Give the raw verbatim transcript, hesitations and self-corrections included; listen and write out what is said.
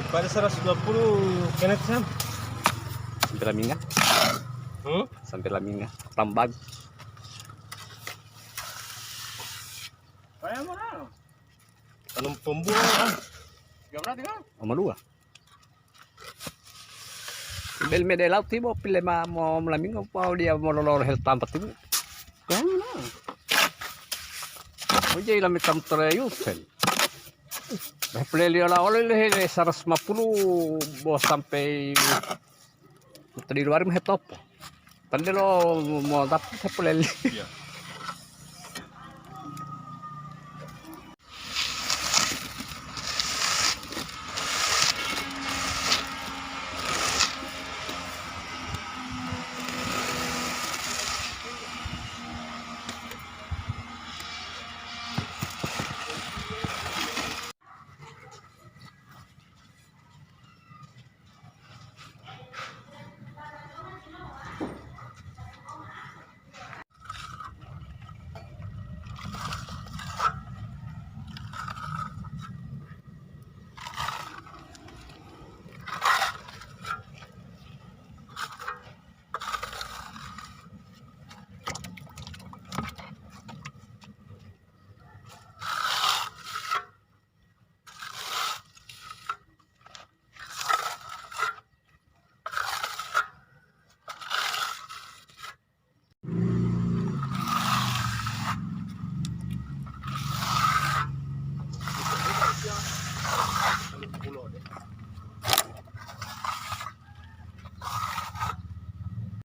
Pada seratus dua puluh kenet, Sam. Sampai laminga. Hmm? Sampai laminga. Tambag. Tanam pembuah, ah. Tiga belas, tiga. Nomor dua. Bel mede lau tibo pile ma mo molamingo pau dia molololo hel tampa tibo. Yang mana? Oje ilami tam tore yusen. Beh, pele liyo la ole le seratus lima puluh bo sampai tadi luar mah topo. Tande lo mo dapat pele li. Iya.